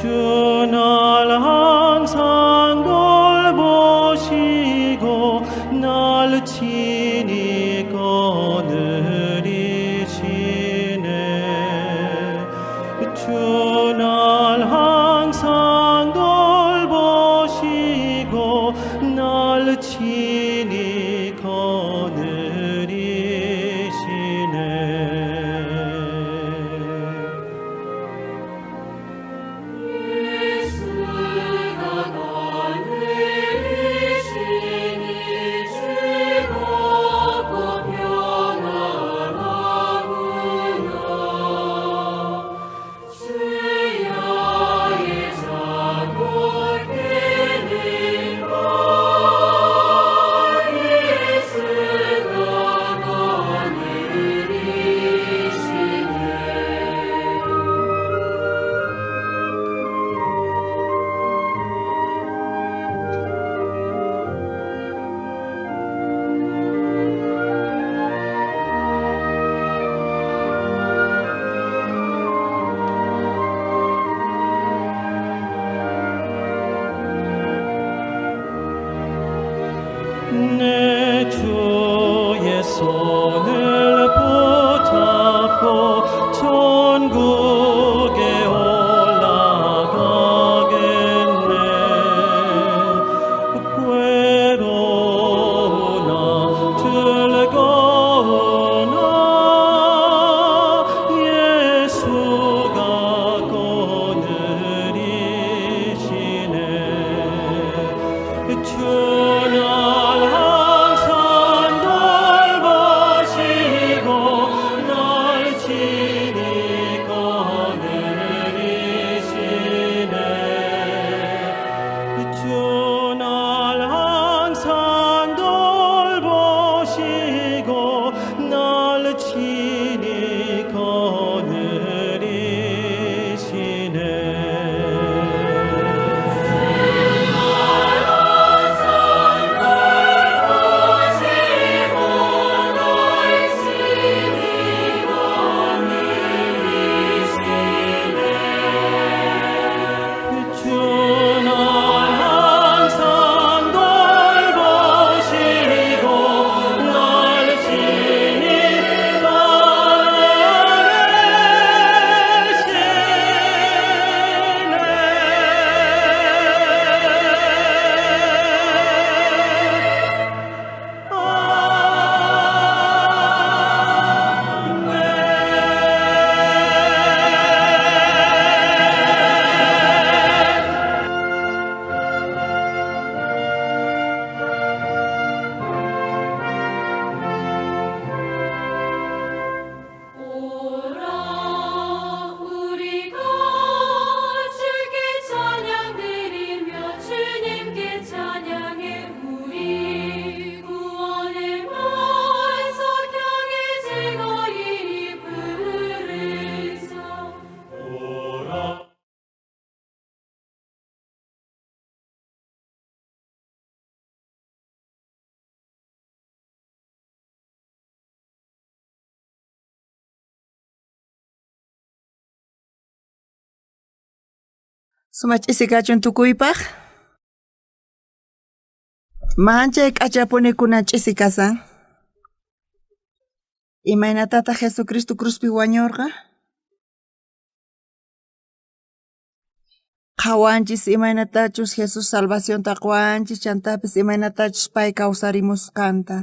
주 날 항상 돌보시고 날 친히 거느리시네. 주 날 항상 돌보시고 날 친히 거느리시네. 예수가 거느리시니 즐겁고 평안하구나. 주야의 자골되는 것 예수가 거느리시네. 내 주의 손을 붙잡고 천국에 올라가겠네. 괴로우나 즐거우나 예수가 거느리시네. 주 날 항상 돌보시고 날 친히 거느리시네. 주 날 항상 돌보시고 날 친히 거느리시네. 돌보시고 날 친히 거느리시네. 주 날 항상 돌보시고 날 친히 거느리시네. 오라 우리가 주께 찬양드리며 주님께 찬양해 우리 구원의 만석향의 즐거이 부르사. Sumach ch'isi kachun tukuypaj. Manchay k'achapuni kunan ch'isi kasan. Imaynatataq Jesucristo cruzpi wañurqa? Qhawanchis imaynatachus Jesús salvacionta quwanchis chantapis imaynatachus pay kawsarimusqanta.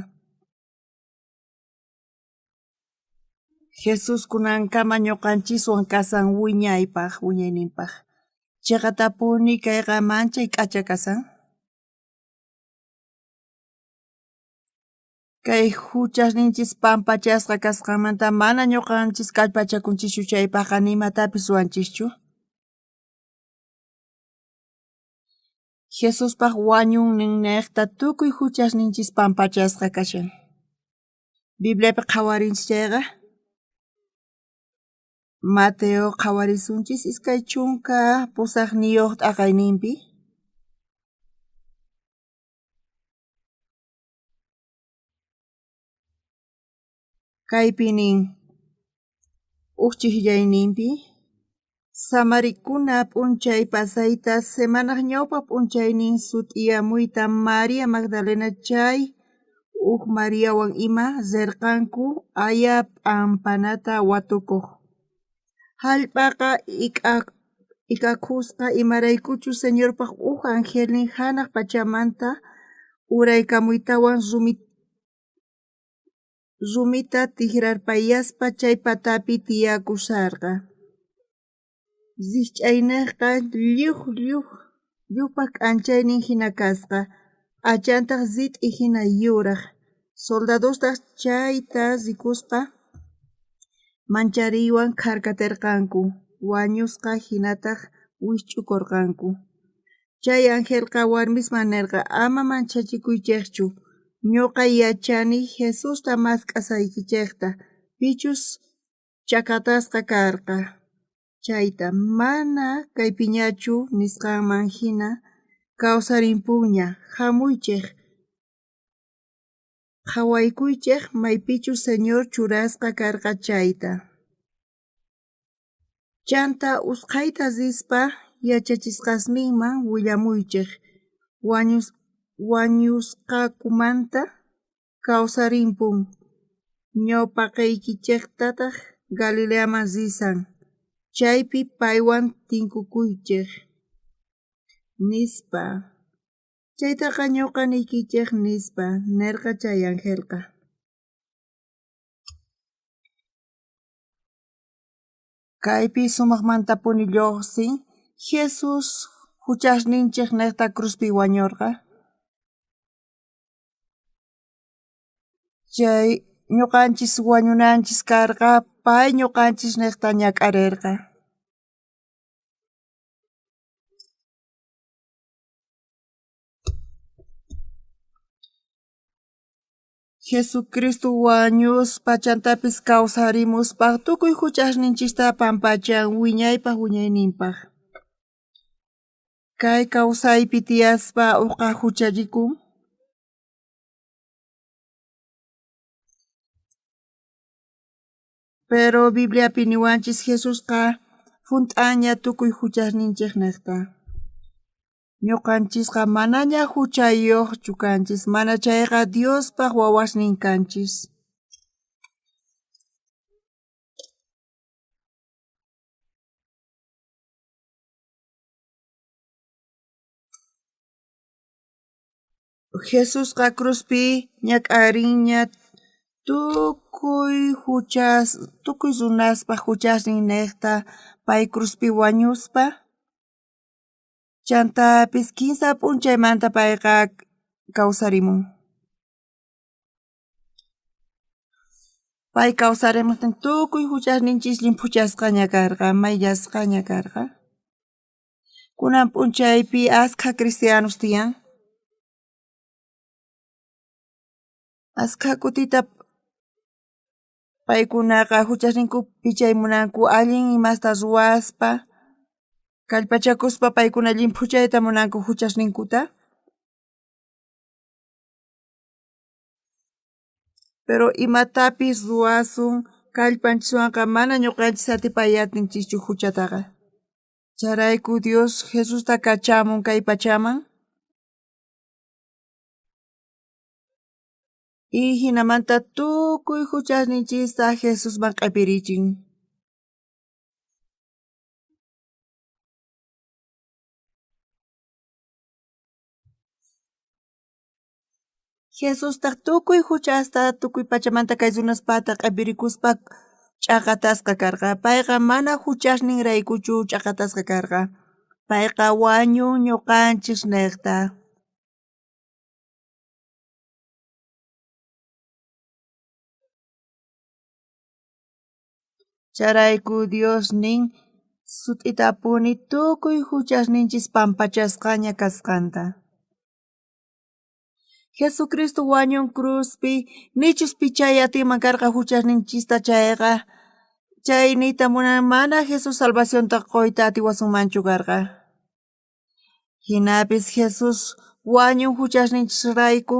Jesús kunankama ñuqanchiswan kasan wiñaypaj, wiñayninpaj. Chiqatapuni kayqa manchay k'acha kasan. Kay huchasninchis pampachasqa kasqanmanta mana ñuqanchis kallpachakunchischu chaypaqqa nimatapis ruwanchischu. Jesuspaq wañuyninniqta tukuy huchasninchis pampachasqa kashan. Bibliapi qhawarinchis chayqa Mateo qhawarisunchis 28 t'aqayninpi. Kaypi nin uj chijllayninpi Samarikuna p'unchay pasayta, semanaj ñawpa p'unchaynin sut'iyamuyta María Magdalena chay uj Mariawan ima rerqanku aya p'ampanata watukoj. Jallp'aqa ikhakusqa imaraykuchus Señorpa uj angelnin janaj pachamanta uraykamuytawan rumita tijrarpayaspa chay patapi tiyakusharqa. Rijch'aynenqa lliujpaj k'anchaynin jina kasqa, p'achantaj rit'i jina yuraj. Soldadostaj chayta rikuspa manchariywan kharkaterqanku, wañusqa jinataj wijch'ukorqanku. Chay angelqa warmisman nerqa: Ama manchachikuychejchu, ñoqa yachani Jesusta mask'asqaykichejta, pichus chakatasqa karqa, chayta. Mana kaypiñachu nisqanman jina kawsarimpunña. Jamuychej, qhawaykuychej maypichus Señor churasqa karqa, chayta. Chanta usqhayta rispa yachachisqasninman willamuychej, wañusqankumanta kawsarimpun, ñawpaqeykichejtataj Galileaman rishan. Chaypi paywan tinkukuychej, nispa. Chaytaqa ñoqa niykichej, nispa nerqa chay angelqa. Kaypi sumajmantapuni llojsin Jesús juchasninchej nejta cruzpi wañorqa. Chay ñoqanchis wañunanchis karqa, pay ñoqanchis nejta ñak'arerqa. Jesucristo wañuspa chantapis kawsarimuspa tukuy juchasninchista pampachan wiñaypaj wiñayninpaj. Kay kawsaypi tiyaspa ujqa juchallikun. Pero Bibliapi niwanchis Jesusqa junt'aña tukuy juchasninchej nejta. Ñuqanchisqa manaña juchayojchu kanchis, mana chayqa Diospaj wawasnin kanchis. Jesusqa cruzpi ñak'arinña tukuy juchas, tukuy runaspaj juchasnin nejta pay cruzpi wañuspa. Chantapis kinsa p'unchaymanta payqa kawsarimun. Pay kawsarimojtin tukuy juchasninchis llimphuchasqaña karqa, mayllasqaña karqa. Kunan p'unchaypi askha cristianos tiyan. Askha kutita paykunaqa juchasninku pichay munanku allin imasta ruwaspa, kallpachakuspa paykuna llimphuchayta munanku juchasninkuta. Pero imatapis ruwasun kallpanchiswanqa mana ñuqanchis atipay atinchischu juchataqa. Chayrayku Dios Jesusta kachamun kay pachaman. Y jinamanta tukuy juchasninchista Jesusman q'epirichin. Jesustaj tukuy juchasta tukuy pachamanta kay runaspata q'epirikuspa ch'aqatasqa karqa. Payqa mana juchasninraykuchu ch'aqatasqa karqa. Payqa wañun ñuqanchis nejta. Chayrayku Dios nin sut'itapuni tukuy juchasninchis pampachasqaña kasqanta. Jesucristo wañun cruzpi nichus pichay atinman karqa juchasninchista chayqa, chay niyta munan mana Jesús salvacionta qoyta atiwasunmanchu karqa. Jinapis Jesús wañun juchasninchisrayku.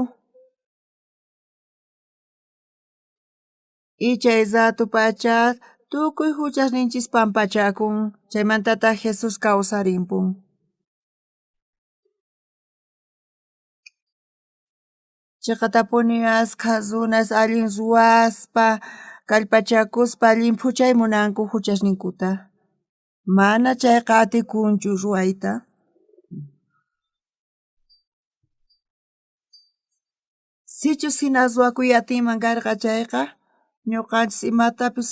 Y chay rato pacha Tukuy huchasninchis pampachakun, chaymantataq Jesús kawsarimpun. Chiqatapuni askha runas allin ruwaspa, kallpachakuspa llimphuchay munanku huchasninkuta. Mana chayqa atikunchu ruwayta. Sichus hina ruwakuy atinman karqa chayqa, ñuqanchis imatapis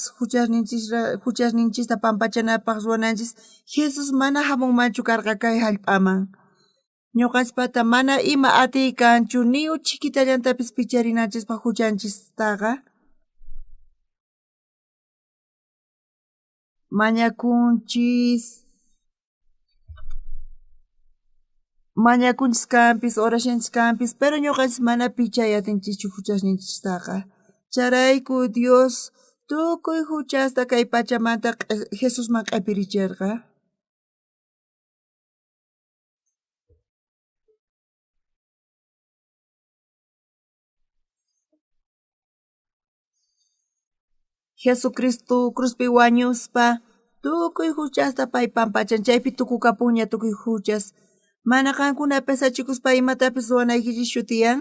huchasninchista pampachanapaq ruwananchis, Jesús mana hamunmanchu karqa kay hallp'aman. Ñuqanchispata mana ima atiy kanchu ni uchhikitallantapis picharinanchispaq huchanchistaqa. Mañakunchis mañakunchis kanpis, orashanchis kanpis, pero ñuqanchis mana pichay atinchischu huchasninchistaqa. Chayrayku Dios tukuy huchasta kay pachamanta Jesusman q'ipiricherqa. Jesucristo cruzpi wañuspa tukuy huchasta pay pampachan, chaypi tukukapunña tukuy huchas. Mana qankuna pesachikuspa imatapis ruwanaykichischu tiyan.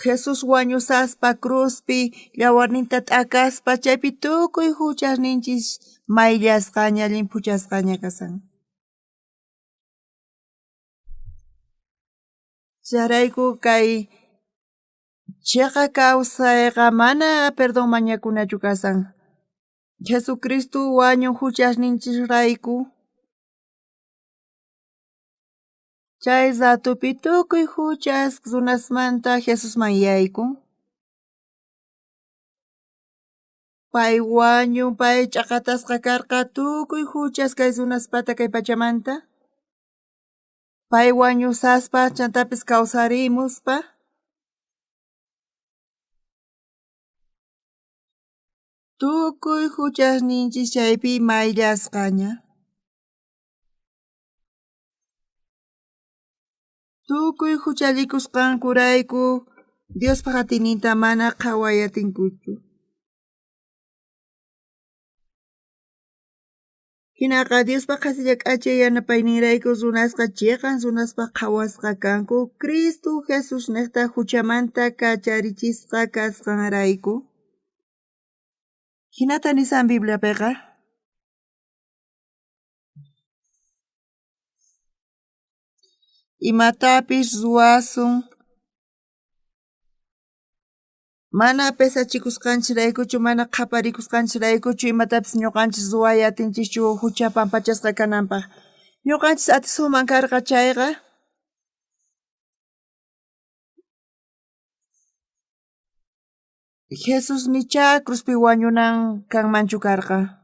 Jesús wañusaspa cruzpi yawarninta t'akaspa chaypi tukuy huchasninchis mayllasqaña llimphuchasqaña kasan. Chayrayku kay chiqa kawsayqa mana perdón mañakunachu kasan. Jesucristo wañun huchasninchisrayku. Chay ratupi tukuy huchas runasmanta Jesusman yaykun. Pay wañun, pay ch'aqatasqa karqa tukuy huchas kay runaspata kay pachamanta. Pay wañusaspa chantapis kawsarimuspa. Tukuy huchasninchis chaypi mayllasqaña. Tukuy huchallikusqankurayku Diospaq atiyninta mana qhaway atinkuchu. Hinaqa Diospaq qhasilla k'acha yanapayninrayku runasqa chiqan runaspaq qhawasqa kanku Cristo Jesusniqta huchamanta kacharichisqa kasqanrayku. Hinata nisan Bibliapiqa. Imatapis ruwasun mana pesachikusqanchiraykuchu, mana qhaparikusqanchiraykuchu imatapis ñuqanchis ruway atinchischu hucha pampachasqa kananpaq. Ñuqanchis atisunman karqa chayqa Jesús nichá cruzpi wañunan kanmanchu karqa.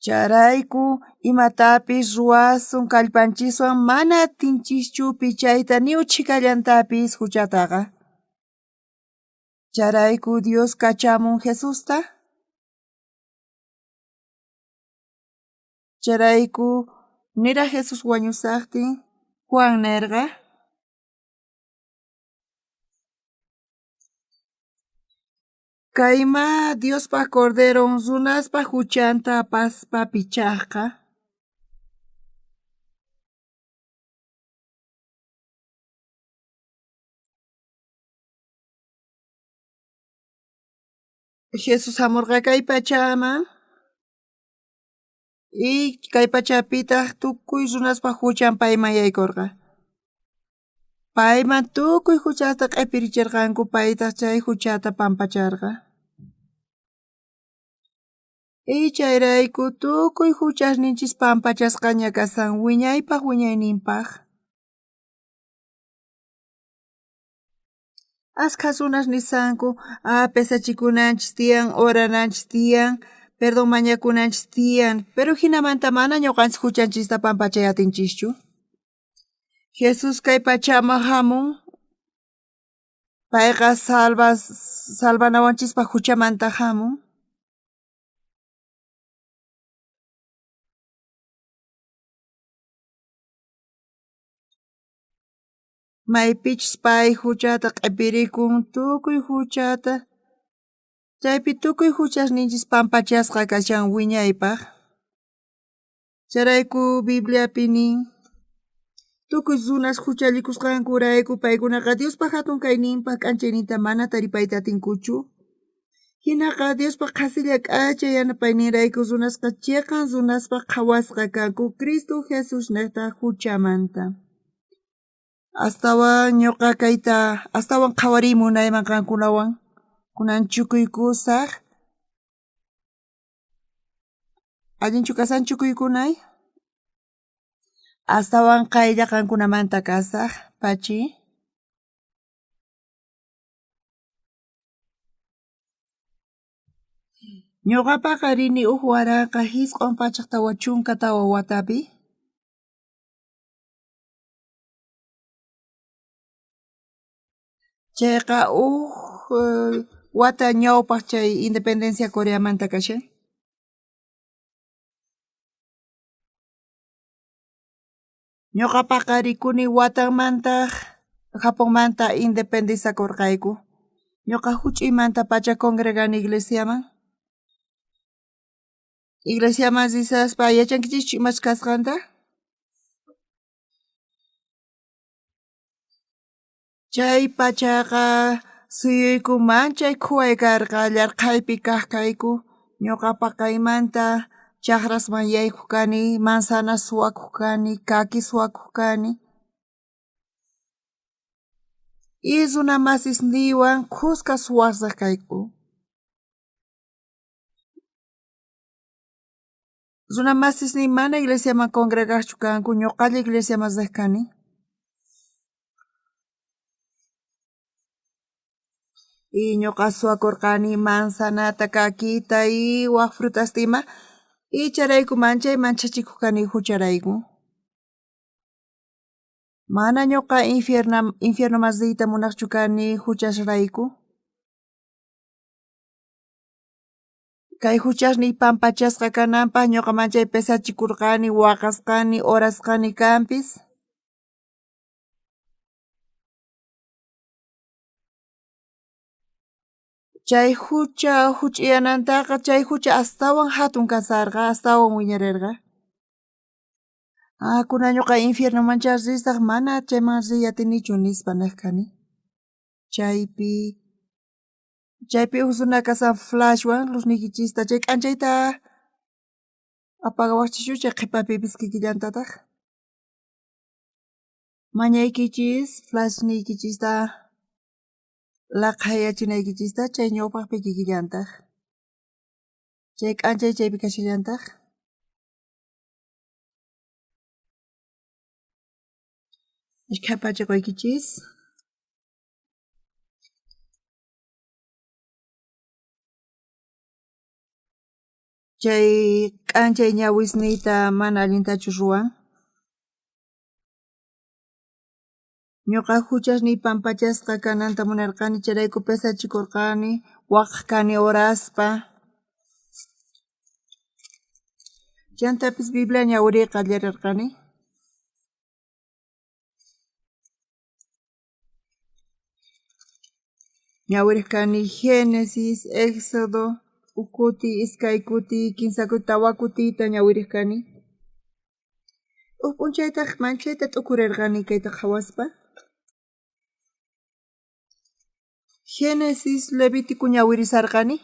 Chayrayku imatapis ruwasun kallpanchiswan mana atinchischu pichayta ni uchhikallantapis huchataqa. Chayrayku Dios kachamun Jesusta. Chayrayku niraj Jesús wañusaqtin Juan nerqa. Kayma Diospaq Corderon runaspaq huchanta apaspa pichaqqa. Jesús hamurqa kay pachaman y kay pachapitaq tukuy runaspaq huchan payman yaykurqa. Payman tukuy huchasta q'ipiricherqanku paytaq chay huchata pampacharqa. Y chayrayku tukuy huchasninchis pampachasqaña kasan wiñaypaq wiñayninpaq. Askha runas nisanku, pesachikunanchis tiyan, orananchis tiyan, perdón mañakunanchis tiyan, pero hinamanta mana ñuqanchis huchanchista pampachay atinchischu. Jesús kay pachaman hamun, payqa salvanawanchispaq huchamanta hamun. Maypichus pay huchata q'ipirikun tukuy huchata, chaypi tukuy huchasninchis pampachasqa kashan wiñaypaq. Chayrayku Bibliapi nin, tukuy runas huchallikusqankurayku paykunaqa Diospa hatun kayninpa k'anchayninta mana taripayta atinkuchu. Hinaqa Diospa qhasilla k'acha yanapayninrayku runasqa chiqan runaspaq qhawasqa kanku Cristo Jesusnejta huchamanta. Astawan ñuqa kayta astawan qhawariy munayman qankunawan kunan chukuykusaq. Allinchu kasan chukuykunay? Astawan qaylla qankunamanta kasaq, pachi. Ñuqapaqa rini 1944 watapi. Chayqa uj wata ñawpaq chay independencia Coreamanta kashan. Ñuqapaqa rikuni watanmantaq Japonmanta independizakurqayku. Ñuqa huch'uymantapacha congregani iglesiaman. Iglesiaman risaspa yachankichischu imachus kasqanta? Chay pachaqa suyuyku manchay khuway karqa, yarqhaypi kaq kayku. Ñuqa paqaymanta chaqrasman yaykuq kani, manzana suwakuq kani, kaki suwakuq kani. Y runa masisniywan khuska suwaq riq kayku. Runa masisniy mana iglesiaman congregaqchu kanku, ñuqalla iglesiaman riq kani. Y ñuqa suwakurqani manzanata, kakita y wak frutasta ima, y chayrayku manchay manchachikuq kani hucharayku. Mana ñuqa infiernoman riyta munaqchu kani huchasrayku. Kay huchasniy pampachasqa kananpaq ñuqa manchay pesachikurqani, waqasqani, orasqani kanpis. Chay hucha huch'iyanantaqa chay hucha astawan hatun kasarqa, astawan wiñarirqa. Ah, kunan ñuqa infiernomanchá risaq, mana chayman riy atinichu nispa niq kani. Chaypi chaypi uj runa kasan flashwan luzniykichista chay k'anchayta apagawaqchischu chay qhipapipis kikillantataq. Mañaykichis flashniykichista laqhayachinaykichista chay ñawpaqpi kikillantaq. Chay k'anchay chaypi kashallantaq. Ashkha pacha quykichis. Chay k'anchay ñawisniyta mana allintachu ruwan. Ñuqa huchasniy pampachasqa kananta munarqani, chayrayku pesachikurqani, waqaq kani oraspa. Chantapis Biblia ñawiriy qallarirqani. Ñawiriq kani Génesis, Éxodo, uj kuti, iskay kuti, kinsa kuti, tawa kutita ñawiriq kani. Uj p'unchaytaq manchayta t'ukurirqani kayta qhawaspa. Génesis, Levítico ñawirisarqani.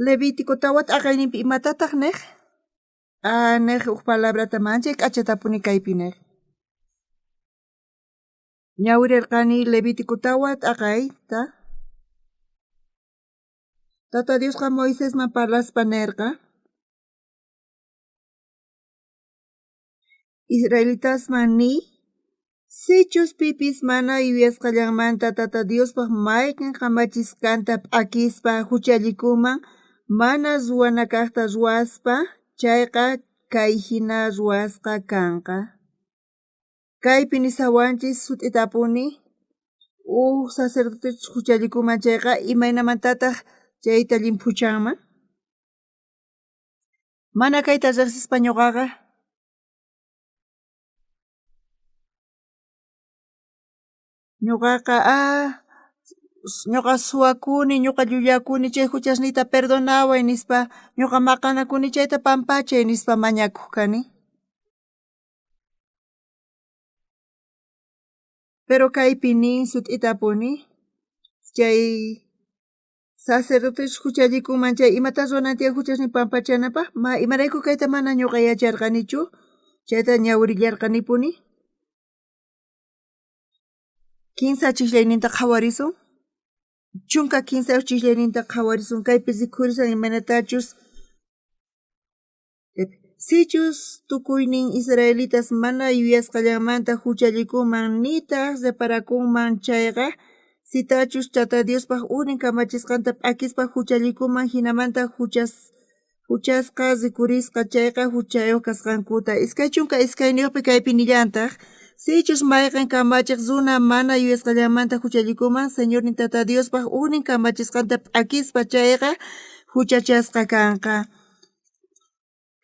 Levítico tawa t'aqayninpi imatataq niq? Ah, niq uj palabrata manchay k'achatapuni kaypi niq. Ñawirirqani Levítico tawa t'aqayta. Tata Diosqa Moisesman parlaspa nerqa, Israelitasman niy, sichus pipis mana yuyasqallanmanta Tata Diospaj mayqen kamachisqanta p'akispa huchallikunman mana ruwana kajta ruwaspa, chayqa kay jina ruwasqa kanqa. Kaypi nisawanchis sut'itapuni uj sacerdotechus huchallikunman chayqa imaynamantataq chayta llimphuchanman? Mana kayta riqsispa ñuqaqa. Ñuqaqa ñuqa suwakuni, ñuqa llullakuni, chay huchasniyta perdonaway nispa, ñuqa maqanakuni chayta pampachay nispa mañakuq kani. Pero kaypi nin sut'itapuni chay sacerdotes huchallikunman chay imata ruwanan tiyan huchasnin pampachanapaq, ma imarayku kayta mana ñuqa yacharqanichu, chayta ñawirillarqanipuni. Kinsa chiqllayninta qhawarisun, 13 chiqllayninta qhawarisun, kaypi rikhurisan imaynatachus sichus tukuynin israelitas mana yuyasqallanmanta huchallikunman nitaq reparakunman chayqa, sitachus Tata Diospaq ujnin kamachisqanta p'akispa huchallikunman jinamanta huchasqa rikurisqa chayqa huchayuq kasqankuta. 22 kaypi nillantaq, sichus mayqen kamachiq runa mana yuyasqallanmanta huchallikunman Señornin Tata Diospaq ujnin kamachisqanta p'akispa chayqa huchachasqa kanqa.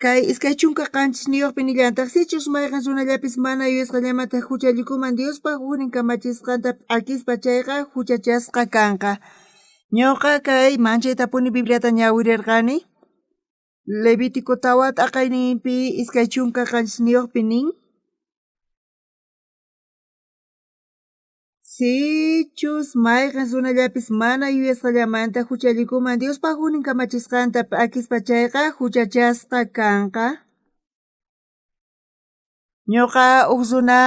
Kay 27 nillantaq, sichus mayqen runallapis mana yuyasqallanmanta huchallikuman Diospaq ujnin kamachisqanta p'akispa chayqa huchachasqa kanqa. Ñuqa kay manchaytapuni Bibliata ñawirirqani. Levítico 4 t'aqayninpi 27 nin, sichus mayqen runallapis mana yuyasqallamanta huchallikuman Diospaq ujnin kamachisqanta p'akispa chayqa huchachasqa kanqa. Ñuqa uj runa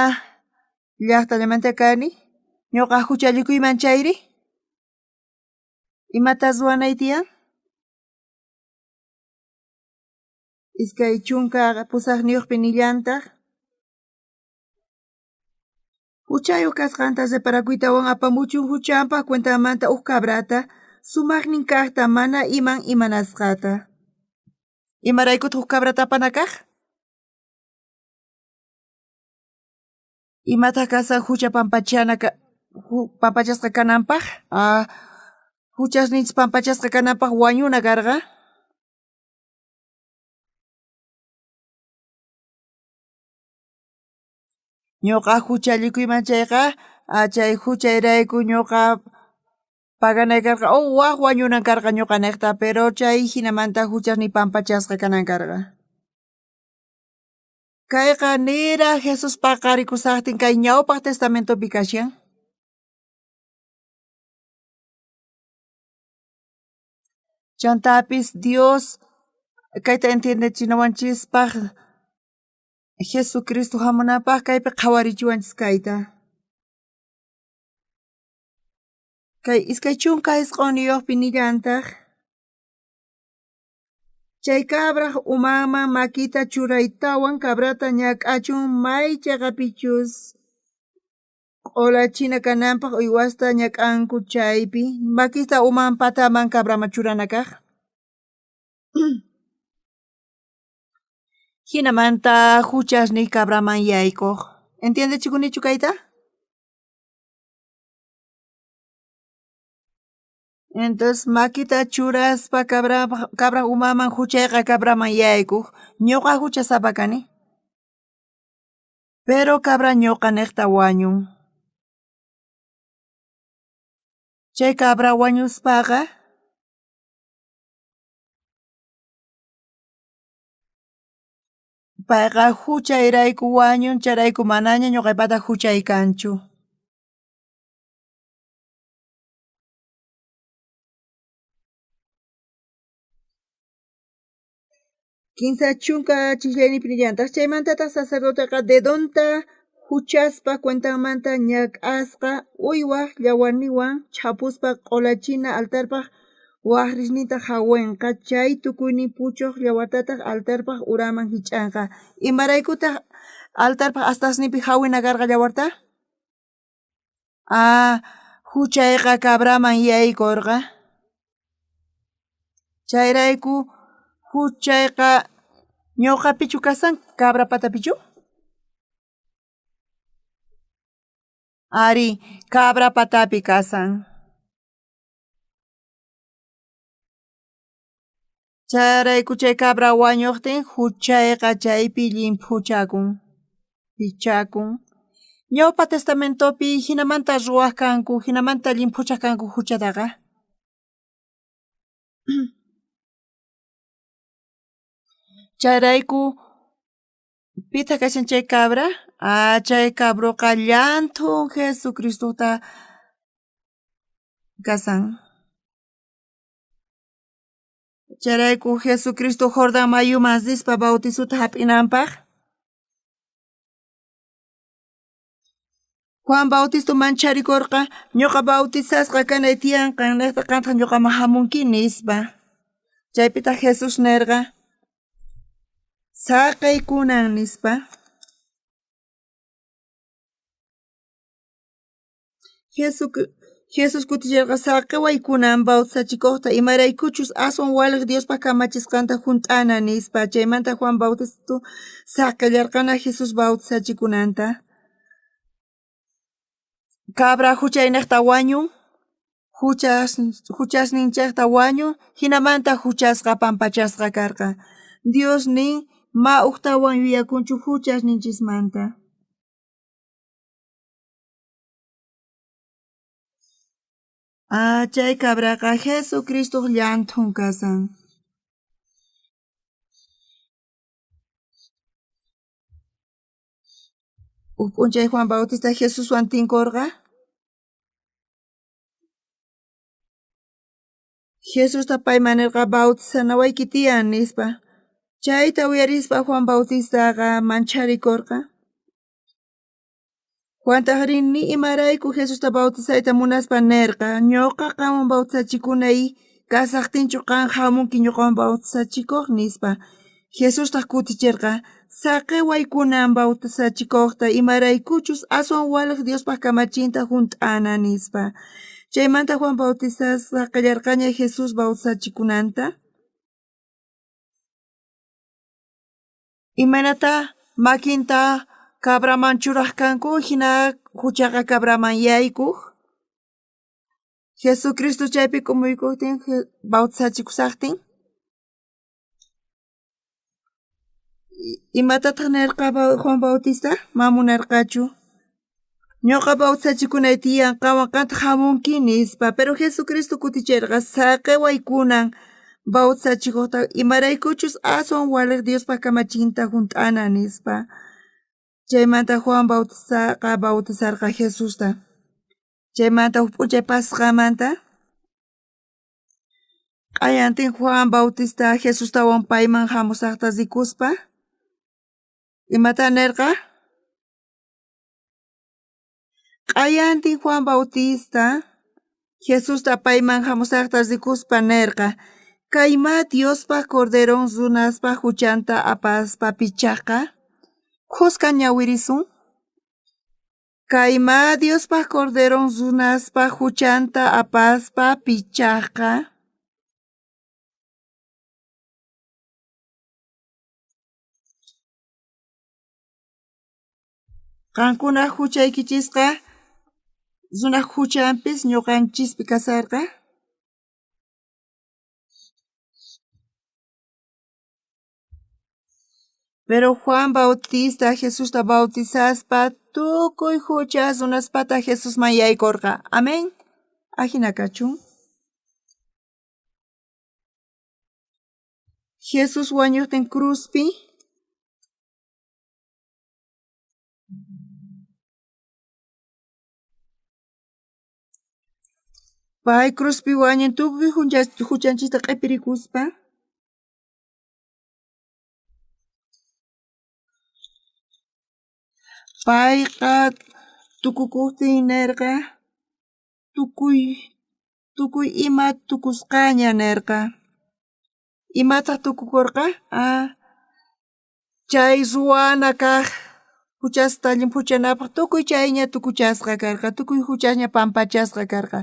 llaqtallamanta kani, ñuqa huchallikuyman chayri, imata ruwanay tiyan? 28 nillantaq, huchayuq kasqanta reparakuytawan apamuchun huchanpaq cuentanmanta uj cabrata, sumaqnin kaqta mana iman imanasqata. Imaraykutaq uj cabrata apana kaq? Imataq kasan hucha pampachana pampachasqa kananpaq? Huchasninchis pampachasqa kananpaq wañuna karqa. Ñuqa huchallikuyman chayqa, chay huchayrayku ñuqa paganay karqa, o waj wañunan karqa ñuqa niqta, pero chay jinamanta huchasniy pampachasqa kanan karqa. Kayqa niraj Jesús paqarikusaqtin kay ñawpaq testamentopi kashan. Chantapis Dios kayta entiendechinawanchispaq Jesucristo hamunanpaq kaypi qhawarichiwanchis kayta. Kay 29 nillantaq, chay cabraj umanman makita churaytawan cabrata ñak'achun may chaqapichus q'olachina kananpaq uywasta ñak'anku chaypi, makista uman pataman cabraman churana kaq. Jinamanta huchasniy cabraman yaykuq. Entiendechikunichu kayta? Entonces makita churaspa cabraj umaman huchayqa cabraman yaykuq. Ñuqa huchasapa kani. Pero cabra ñuqa niqta wañun. Chay cabra wañuspaqa payqa huchayrayku wañun, chayrayku manaña ñuqaypata huchay kanchu. 30 chiqllayninpi nillantaq, chaymantataq sacerdoteqa dedonta huchaspa cuentanmanta ñak'asqa uywaq llawarninwan chhapuspa q'olachina altarpaq wajrisninta hawenqa, chay tukuynin puchuq llawartataq altarpaq uraman hich'anqa. Imaraykutaq altarpaq astasninpi hawina karqa llawarta? Huchayqa cabraman yaykurqa. Chayrayku huchayqa ñuqapichu kasan, cabra patapichu? Ari, cabra patapi kasan. Chayrayku chay cabra wañuqtin huchayqa chaypi llimphuchakun, pichakun. Ñawpa Testamentopi jinamanta ruwaj kanku, jinamanta llimphuchaj kanku juchataqa. Chayrayku pitaq kashan chay cabra? Ah, chay cabroqa llanthun Jesucristota kasan. Chayrayku Jesucristo Jordán mayuman rispa bautizota hap'inanpaq. Juan Bautista mancharikorqa ñuqa bautizasqa kanay tiyan qannejta qantaq ñuqaman hamunki nispa. Chaypitaq Jesús nerqa saqey kunan nispa. Jesús kuticherqa saqeway kunan bautizachikojta imaraykuchus aswan walej Diospa kamachisqanta junt'ana nispa. Chaymanta Juan Bautista saqellarqana Jesús bautizachikunanta. Cabra juchaynejta wañun, juchasninchejta wañun, jinamanta juchasqa pampachasqa karqa. Dios nin ma ujtawan yuyakunchu juchasninchismanta. Ah, chay cabraqa Jesucristoj llanthun kasan. Uj p'unchay Juan Bautista Jesuswan tinkorqa. Jesusta payman nerqa bautizanawayki tiyan nispa. Chayta uyarispa Juan Bautistaqa mancharikorqa. Juantajrí ni imarayku Jesusta bautizayta munaspa nerqa ñuqa qanwan bautizachikunay kasajtinchu qan hamunki ñuqawan bautizachikoj nispa. Jesustaj kuticherqa saqeway kunan bautizachikojta imaraykuchus aswan walej Diospaj kamachinta junt'ana nispa. Chaymanta Juan Bautista saqellarqaña Jesús bautizachikunanta. Imaynata makinta cabraman churaj kanku hina juchaqa cabraman yaykuj. Jesucristo chaypi k'umuykojtin bautizachikusajtin. Imatataq nerqa Juan Bautista? Ma munarqachu. Ñuqa bautizachikunay tiyan qanwan qantaq hamunki nispa. Pero Jesucristo kuticherqa saqeway kunan bautizachikojta imaraykuchus aswan walej Diospa kamachinta junt'ana nispa. Chaymanta Juan Bautistaqa bautizarqa Jesusta. Chaymanta huk p'unchay pasqamanta q'ayantin Juan Bautista Jesustawan payman hamusajta rikuspa imata nerqa? Q'ayantin Juan Bautista Jesusta payman hamusajta rikuspa nerqa kaymá Diospa Corderon runaspa juchanta apaspa pichajqa. Khuska ñawirisun. Kaymá Diospa Corderon runaspa juchanta apaspa pichajqa. Qankuna juchaykichisqa runaj juchanpis ñuqanchispi kasarqa. Pero Juan Bautista Jesusta bautizaspa tukuy juchas runaspata Jesusman yaykorqa. Amén. Ajina kachun. Jesús wañojtin cruzpi. Pay cruzpi wañun tukuy juchanchista q'epirikuspa. Payqa tukukojtin nerqa tukuy ima tukusqaña nerqa. Imataq tukukorqa? Ah, chay ruwana kaj juchasta llimphuchanapaj tukuy chayña tukuchasqa karqa, tukuy juchasña pampachasqa karqa.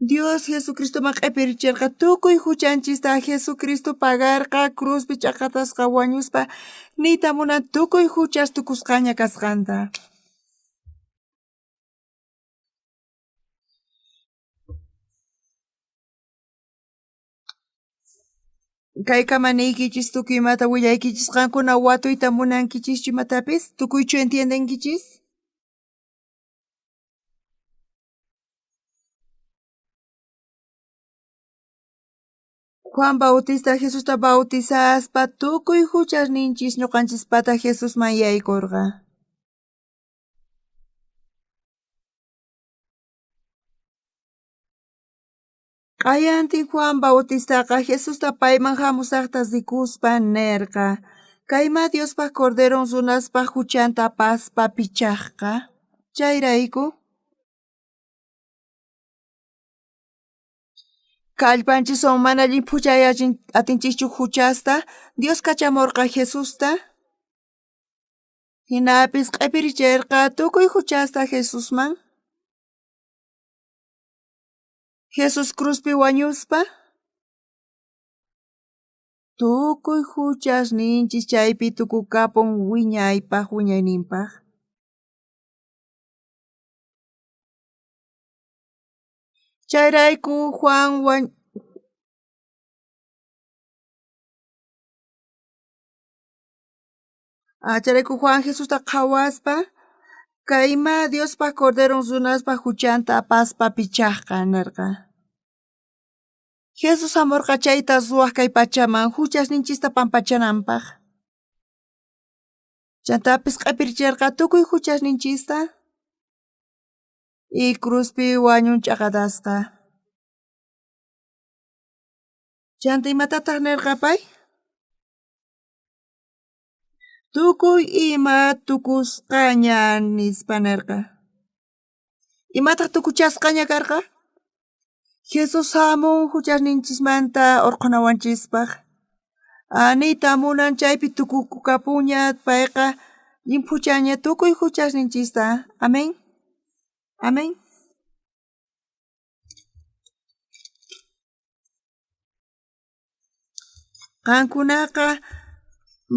Dios Jesucristoman q'epiricherqa tukuy juchanchista Jesucristo pagarqa cruzpi ch'aqatasqa wañuspa niyta munan tukuy juchas tukusqaña kasqanta. Kaykama niykichis tukuy imata willaykichis qankuna watuyta munankichischu imatapis tukuychu entiendenkichis? Juan Bautista Jesusta bautizaspa tukuy juchasninchis ñuqanchispata Jesusman yaykorqa. Q'ayantin Juan Bautistaqa Jesusta payman jamusajta rikuspa nerqa: Kaymá Diospaj Corderon runaspaj juchanta apaspa pichajqa. Chayrayku kallpanchiswan mana llimphuchay atinchischu juchasta, Dios kachamorqa Jesusta. Jinapis q'epiricherqa tukuy juchasta Jesusman. Jesús cruzpi wañuspa tukuy juchasninchis chaypi tukukapun wiñaypaj wiñayninpaj. Chayrayku Juan Jesusta qhawaspa kaymá Diospaj Corderon runaspaj juchanta apaspa pichajqa nerqa. Jesús jamorqa chayta ruwaj kay pachaman juchasninchista pampachananpaj. Chantapis q'epiricherqa tukuy juchasninchista y cruzpi wañun ch'aqatasqa. Chanta imatataj nerqa pay? Tukuy ima tukusqaña nispa nerqa. Imataj tukuchasqaña karqa? Jesús jamun juchasninchismanta orqhunawanchispaj. Niyta munan chaypi tukukukapuña payqa llimphuchaña tukuy juchasninchista. Amén. Amén. Qankunaqa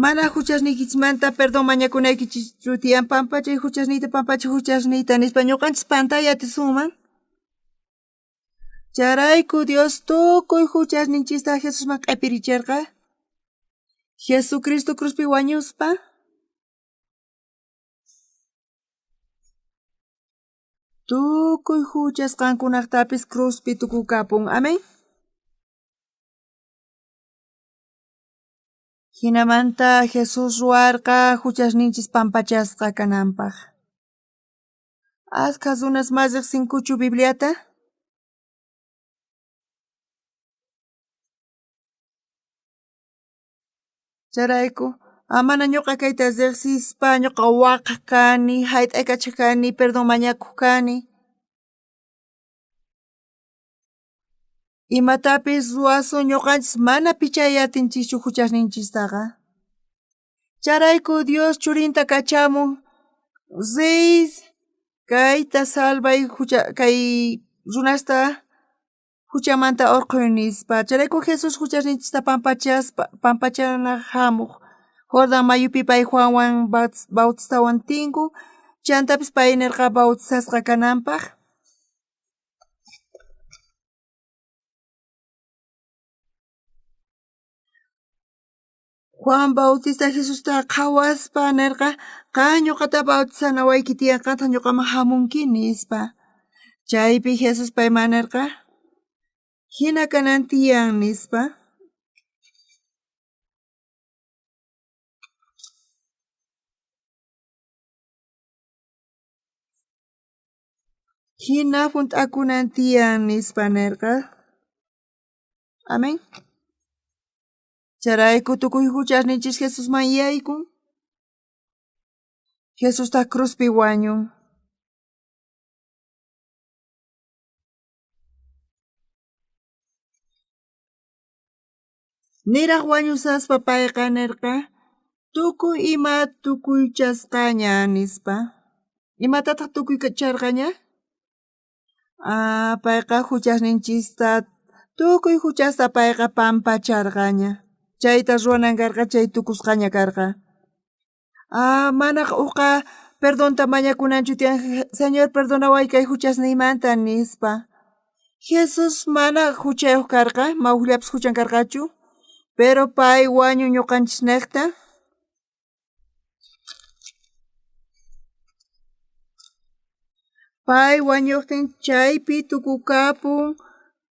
mana juchasniykichismanta perdón mañakunaykichischu tiyan pampachay juchasniyta pampachay juchasniyta nispa ñuqanchis pantay atisunman. Chayrayku Dios tukuy juchasninchista Jesusman q'epiricherqa. Jesucristo cruzpi wañuspa tukuy juchas qankunajtapis cruzpi tukukapun. Amén. Jinamanta Jesús ruwarqa juchasninchis pampachasqa kananpaj. Askha runas ma riqsinkuchu Bibliata? Chayrayku mana ñuqa kayta riqsispa ñuqa waqaj kani, hayt'aykachaj kani, perdón mañakuj kani. Imatapis ruwasun ñuqanchis mana pichay atinchischu juchasninchistaqa. Chayrayku Dios churinta kachamun riy kayta salvay kay runasta juchamanta orqhuy nispa. Chayrayku Jesús juchasninchista pampachanaj jamuj. Jordán mayupi pay Juanwan bautiztawan tinku, chantapis pay nerqa bautizasqa kananpaj. Juan Bautista Jesusta qhawaspa nerqa qan ñuqata bautizanawayki tiyan qantaj ñuqaman jamunki nispa. Chaypi Jesús payman nerqa jina kanan tiyan nispa. Jina junt'akunan tiyan nispa nerqa. Amén. Chayrayku tukuy juchasninchis Jesusman yaykun. Jesustaj cruzpi wañun. Niraj wañusaspa payqa nerqa tukuy ima tukuychasqaña nispa. Imatataj tukuycharqaña? Payqa juchasninchista tukuy juchasta payqa pampacharqaña. Chayta ruwanan karqa chay tukusqaña karqa. Mana uqa perdonta mañakunanchu tiyan Señor perdonaway kay juchasniymanta nispa. Jesús mana juchayuq karqa, ma ujllapis juchan karqachu, pero pay wañun ñuqanchisnejta. Pay wañuqtin chaypi tukukapun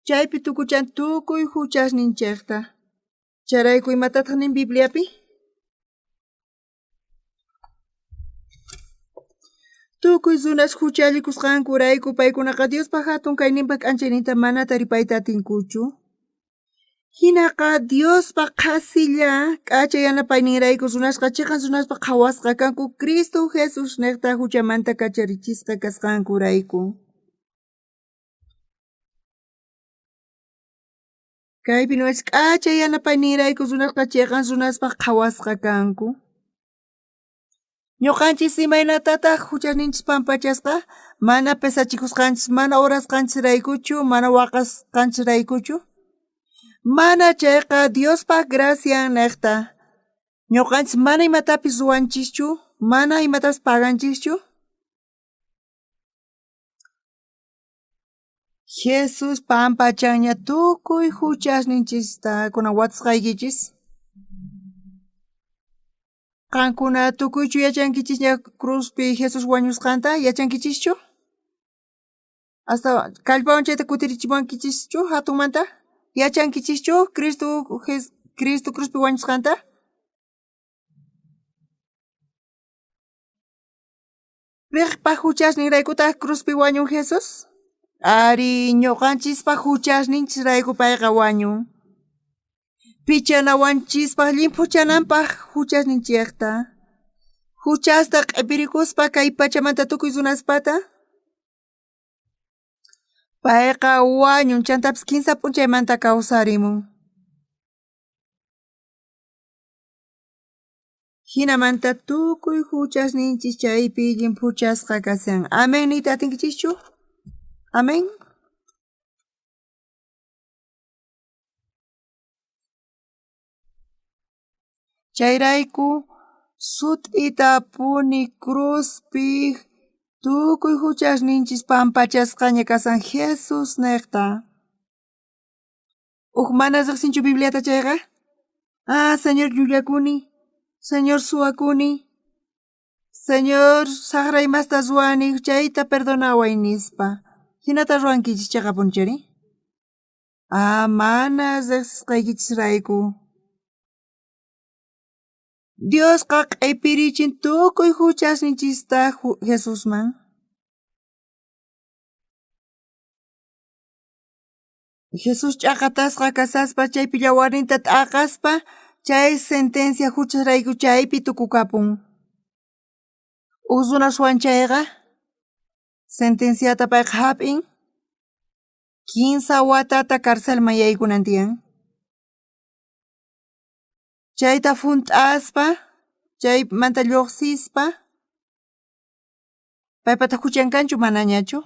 Chaypi tukuchan tukuy juchasninchejta. Chayrayku imatataj nin Bibliapi? Tukuy runas juchallikusqankurayku paykunaqa Diospa jatun kayninpa k'anchayninta mana taripayta atinkuchu. Jinaqa Diospa qhasilla k'acha yanapayninrayku runasqa cheqan runaspa qhawasqa kanku Cristo Jesusnejta juchamanta kacharichisqa kasqankurayku. Kaypi niwanchej k'acha yanapayninrayku runasqa cheqan runaspaj qhawasqa kanku. Ñuqanchis imaynatataj juchasninchis pampachasqa? Mana pesachikusqanchis, mana orasqanchisraykuchu, mana waqasqanchisraykuchu. Mana chayqa Diospa gracian nejta. Ñuqanchis mana imatapis ruwanchischu, mana imatapis paganchischu. Jesús pampachanña tukuy juchasninchista kunan watasqaykichis. Qankuna tukuychu yachankichisña cruzpi Jesús wañusqanta? Yachankichischu? Hasta kallpawan chayta kutirichimuwankichischu jatunmanta? Yachankichischu Cristo cruzpi wañusqanta? Piqpa juchasninraykutaj cruzpi wañun Jesús? Ari, ñuqanchispa juchasninchisrayku payqa wañun. Pichanawanchispaj llimphuchananpaj juchasninchejta. Juchasta q'ipirikuspa kay pachamanta tukuy runaspata. Payqa wañun chantapis kinsa p'unchaymanta kawsarimun. Jinamanta tukuy juchasninchis chaypi llimphuchasqa kashan. Amén niyta atinkichischu? Amén. Chayrayku sut'itapuni cruzpi tukuy juchasninchis pampachasqaña kashan Jesús nejta. Uj mana riqsinchu Bibliata chayqa? Ah, Señor llullakuni, Señor suwakuni, Señor sajra imasta ruwani, chayta perdonaway nispa. Jinata ruwankichis cheqapuni chayri? Ah, mana riqsisqaykichisrayku. Diosqa q'ipirichin tukuy juchasninchista Jesusman. Jesús ch'aqatasqa kasaspa chaypi llawarninta t'aqaspa chay sentencia juchasrayku chaypi tukukapun. Uj runa suwan chayqa sentenciata payqa jap'in kinsa watata carcelman yaykunan tiyan. Chayta junt'aspa chaymanta lluqsispa paypata juchan kanchu manañachu?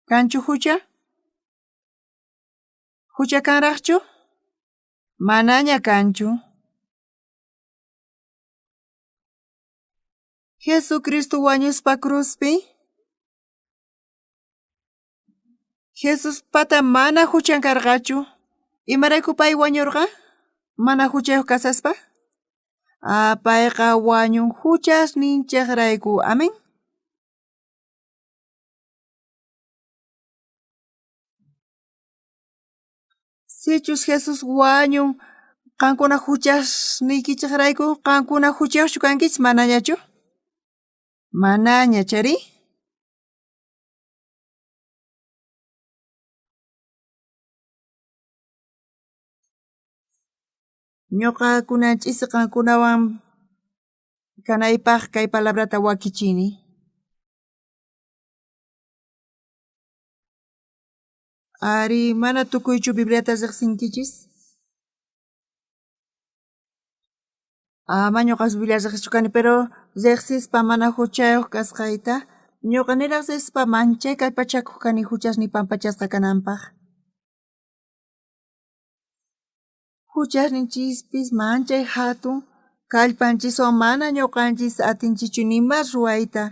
Kanchu jucha? Jucha kanraqchu? Manaña kanchu. Jesucristo wañuspa cruzpi Jesuspata mana juchan karqachu. Imarayku pay wañurqa? Mana juchayuq kasaspa? Ah, payqa wañun juchasninchejrayku. Amén. Sichus Jesús wañun qankuna juchasniykichejrayku, qankuna juchayuqchu kankichis manañachu? Manaña chayri? Ñuqa kunan ch'isi qankunawan kanaypaj kay palabrata wakichini. Ari, mana tukuychu Bibliata riqsinkichis? Ama ñuqas Biblia riqsichu kani, pero riqsispa mana juchayuq kasqayta, ñuqa niraq riqsispa manchay kallpachakuq kani juchasniy pampachasqa kananpaj. Juchasninchispis manchay jatun kallpanchiswan mana ñuqanchis atinchikchu nima ruwayta.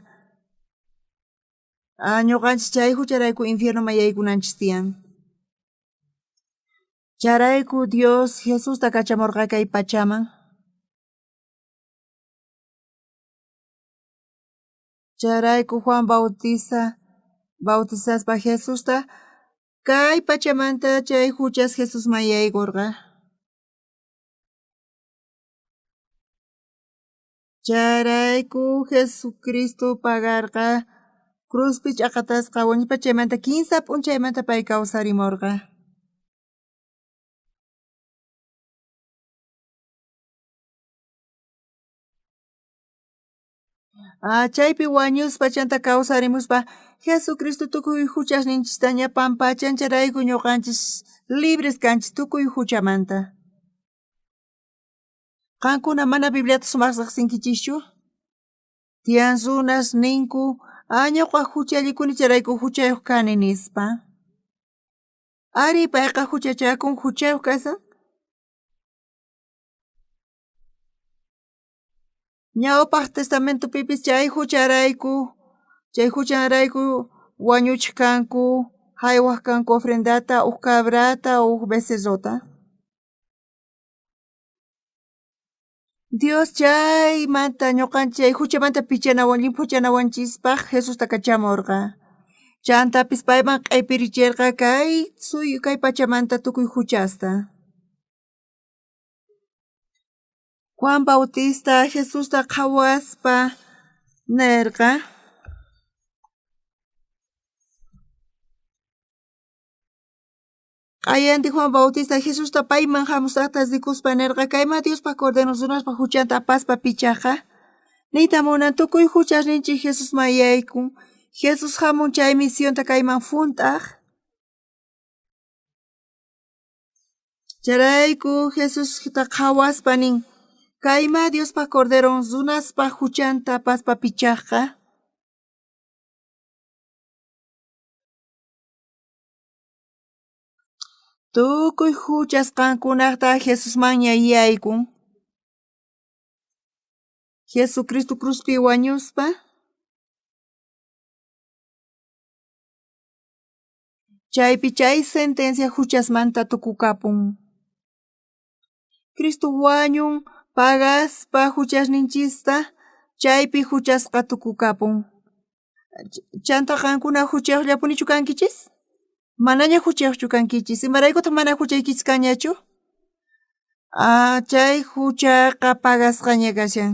Ah, ñuqanchis chay jucharayku infiernoman yaykunanchis tiyan. Chayrayku Dios Jesusta kachamurqa kay pachaman. Chayrayku Juan Bautista bautizaspa Jesusta. Kay pachamanta chay juchas Jesusman yaykorqa. Chayrayku Jesucristo pagarqa cruzpi ch'aqatasqa wañuspa chaymanta kinsa p'unchaymanta pay kawsarimorqa. Chaypi wañuspa chanta kawsarimuspa Jesucristo tukuy juchasninchistaña pampachan chayrayku ñuqanchis libres kanchis tukuy juchamanta. Qankuna mana Bibliata sumaq riqsinkichischu? Tiyan runas ninku ñuqa juchallikuni chayrayku juchayuq kani nispa. Ari payqa juchachakun juchayuq kasan. Ñawpaq testamentopipis chay jucharayku, chay juchanrayku wañuchej kanku, jaywaj kanku ofrendata, uj cabrata, uj becerrota. Dios chaymanta ñuqanchik chay juchamanta pichanawan llimphuchanawanchispaj Jesusta kachamorqa. Chantapis payman q'ipiricherqa kay suyu kay pachamanta tukuy juchasta. Juan Bautista Jesusta qhawaspa nerqa: Q'ayantin Juan Bautista Jesusta payman jamusajta rikuspa nerqa kayma Diospaj Cordero runaspaj juchanta apaspa pichajqa. Niyta munan tukuy juchasninchik Jesusman yaykun. Jesús jamun chay misionta kayman junt'aj. Chayrayku Jesusta qhawaspa nin kayma Diospaj Corderon runaspaj juchanta apaspa pichajqa. Tukuy juchas qankunajta Jesusmanña yaykun. Jesucristo cruzpi wañuspa chaypi chay sentencia juchasmanta tukukapun. Cristo wañun pagaspa juchasninchista chaypi juchasqa tukukapun. Chanta qankuna juchayuqllapunichu kankichis? Manaña juchayuqchu kankichis. Imaraykutaq mana juchaykichis kanñachu? Chay juchaqa pagasqaña kashan.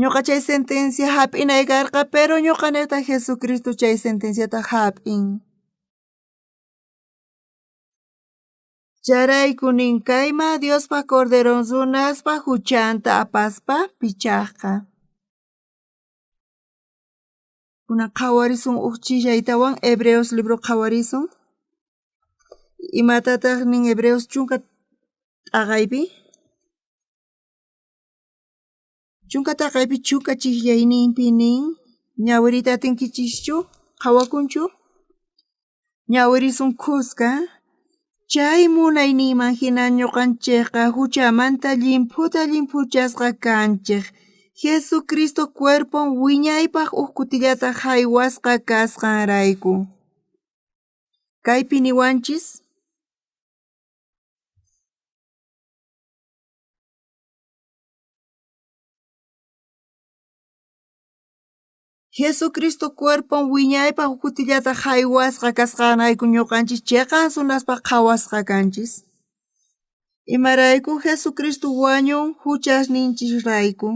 Ñuqa chay sentencia hap'inay karqa, pero ñuqa niyta Jesucristo chay sentenciata hap'in. Chayrayku nin kayma Diospaj Corderon runaspaj juchanta apaspa pichajqa. Kunan qhawarisun uj chillaytawan Hebreos libro qhawarisun. Imatataq nin Hebreos chunka t'aqaypi? Chunka t'aqaypi chunka chijllayninpi nin ñawiriyta atinkichischu? Qhawakunchu? Ñawirisun khuska. Chay munayninman hina ñuqanchikqa juchamanta llimphuta llimphuchasqa kanchik. Jesucristo cuerpon wiñaypaj uj kutillata jaywasqa kasqanrayku. Kaypi niwanchis Jesucristo cuerpon wiñaypaj uj kutillata jaywasqa kasqanrayku ñuqanchis chiqan runaspaj qhawasqa kanchis. Imarayku Jesucristo wañun juchasninchisrayku.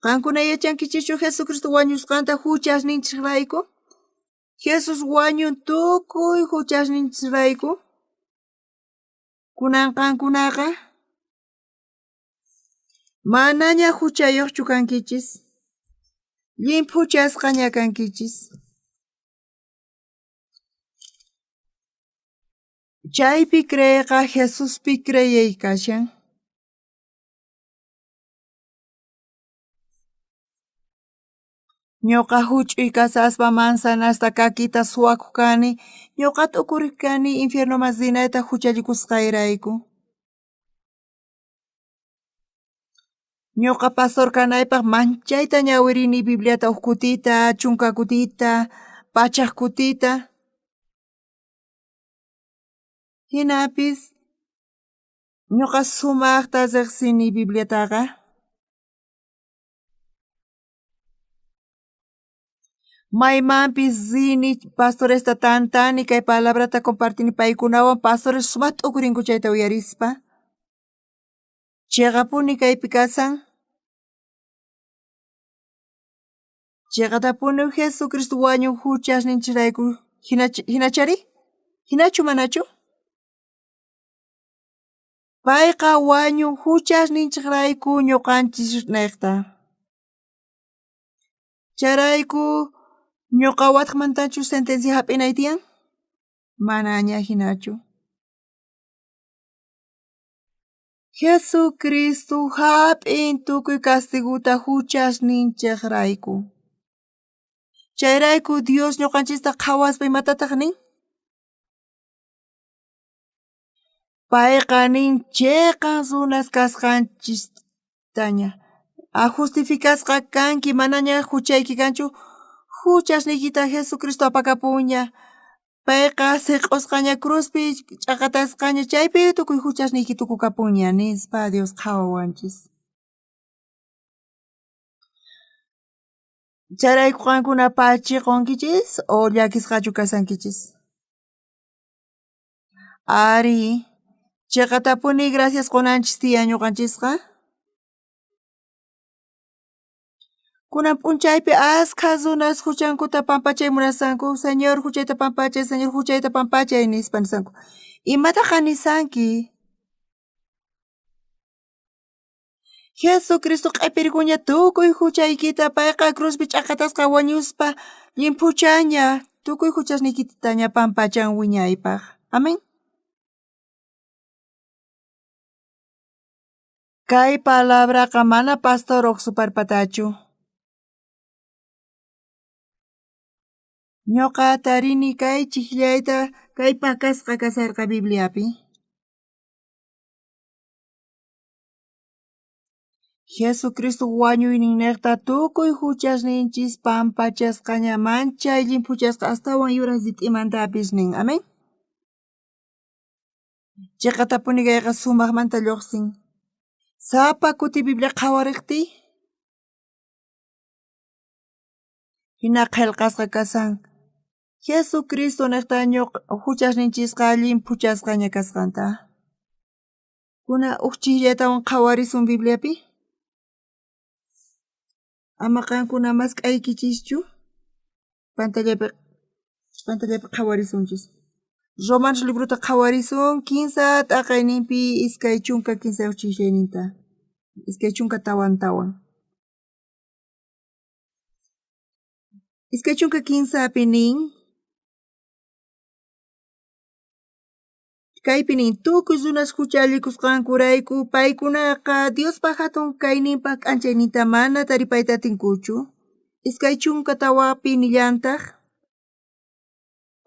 Qankuna yachankichischu Jesucristo wañusqanta juchasninchisrayku? Jesús wañun tukuy juchasninchisrayku. Kunan qankunaqa manaña juchayuqchu kankichis. Llimphuchasqaña kankichis. Chaypi creeyqa Jesuspi creey kashan. Ñuqa huch'uy kasaspa manzanasta kakita suwakuq kani, ñuqa t'ukuriq kani infiernoman rinayta juchallikusqayrayku. Ñuqa pastor kanaypaq manchayta ñawirini Bibliata uj kutita, chunka kutita, pachaj kutita. Hinapis ñuqa sumaqta riqsini Bibliataqa. Maymanpis rini pastoresta tantani kay palabrata compartini paykunawan, pastores sumaj t'ukurinku chayta uyarispa. Cheqapuni kaypi kasan. Cheqatapuni Jesucristo wañun juchasninchirayku hinachari? Hinachu manachu? Payqa wañun juchasninchirayku ñuqanchis niqta. Chayrayku ñuqa watqmantachu sentencia hap'inay tiyan? Manaña hinachu. Jesucristo hap'in tukuy castiguta juchasninchejrayku. Chayrayku Dios ñuqanchista qhawaspa imatataq nin? Payqa nin cheqan runas kasqanchistaña. Ajustificasqa kanki manaña juchayki kanchu, juchasniykita Jesucristo apakapunña. Payqa seq'osqaña cruzpi ch'aqatasqaña chaypi tukuy juchasniyki tukukapunña nispa Dios qhawawanchis. Chayrayku qankuna pachiqunkichis o llakisqachu kashankichis? Ari, cheqatapuni gracias qunanchis tiyan ñuqanchisqa. Kunan p'unchaypi askha runas huchankuta pampachay munasanku, Señor huchayta pampachay, Señor huchayta pampachay nispa nisanku. Imataqa nisanki? Jesucristo q'ipirikuña tukuy huchaykita, payqa cruzpi ch'aqatasqa wañuspa llimphuchaña tukuy huchasniykitaña pampachan wiñaypaq. Amén. Kay palabraqa mana pastor uqsuparpatachu. Ñuqa tarini kay chiqllayta kay pakasqa kasarqa Bibliapi. Jesucristo wañuyninniqta tukuy huchasninchis pampachasqaña manchay llimphuchasqa astawan yuraq rit'imantapis nin. Amén. Chiqatapuni kayqa sumaqmanta lluqsin. Sapa kuti Biblia qhawariqtiy hina qillqasqa kasan Jesucristo niqta huchasninchisqa llimphuchasqaña kasqanta. Kuna uj chikllatawan qhawarisun Bibliapi. Ama qankuna mask'aykichischu pantallapi qhawarisunchis. Romanos librota qhawarisun 15 t'aqayninpi 23 chikllayninta 24. 23 nin kaypi nin tukuy runas huchallikusqankurayku paykunaqa Diospa hatun kayninpaq k'anchayninta mana taripayta atinkuchu. 24 nillantaq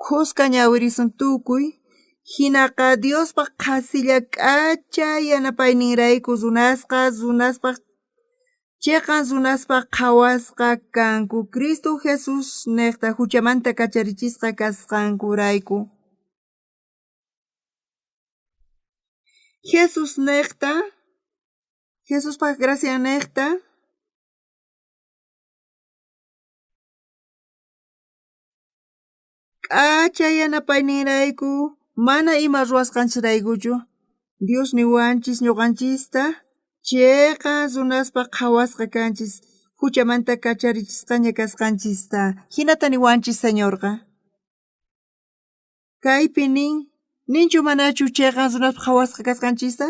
khuska ñawirisun tukuy hinaqa Diospaq qhasilla k'acha yanapayninrayku runasqa runaspaq cheqan runaspaq qhawasqa kanku Cristo Jesús niqta huchamanta kacharichisqa kasqankurayku. Jesús niqta, Jesuspaq gracia niqta k'acha yanapayninrayku mana ima ruwasqanchiraykuchu Dios niwanchis ñuqanchista cheqan runaspaq qhawasqa kanchis huchamanta kacharichisqaña kasqanchista hinata niwanchis Señorqa. Kaypi nin ninchu manachu cheqan runaspaq qhawasqa kasqanchista?